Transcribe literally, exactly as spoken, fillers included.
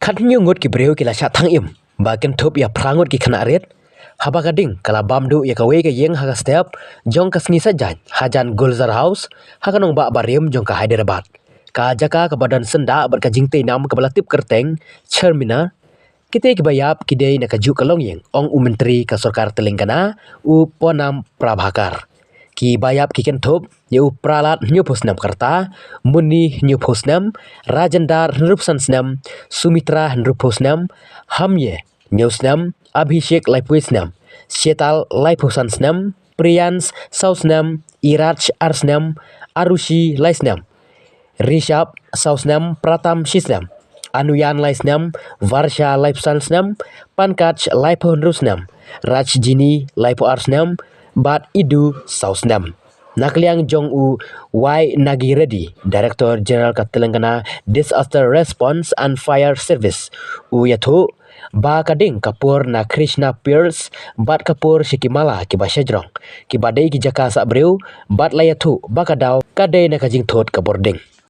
Khathynñiew ngut ki briew ki la shah thang im ba kynthup ïa phra ngut ki khynnah rit haba ka ding ka la bam duh ïa kawei ka ïing ha ka step jong ka sngi Saitjaiñ hajan Gulzar House ha ka nongbah barim jong ka Hyderabad, ka jaka kaba don syndah bad ka jingtei nam kaba la tip kyrteng Charminar. Kitei kiba ïap ki dei na kajuh ka longïing, ong u Myntri ka Sorkar Telangana, u Poonam Prabhakar. Kiba ïap ki kynthup ïa u Prahlad, hynñiewphew snem ka rta, Munni, hynñiewphew snem, Rajendar, hynriewphew san snem, Sumitra, hynriewphew snem, Hamye, hynñiew snem, Abhishek, laiphew snem, Shetal, laiphew san snem, Priyans, saw snem, Iraj, ar snem, Arushi, lai snem, Rishabh, saw snem, Pratham, shi snem, Anuyan, lai snem, Varsha, laiphew san snem, Pankaj, laiphew hynriew snem, Rajjini, laiphew ar snem, bad Idu, saw snem. Na ka liang jong u Y Nagi Reddy, Director General ka Telangana Disaster Response and Fire Service, u ïathuh ba ka ding ka pur na Krishna Piers bad ka pur sha ki mala kiba shajrong, kiba dei ki jaka sah briew, bad la ïathuh ba ka daw ka dei na ka jingthut ka bording.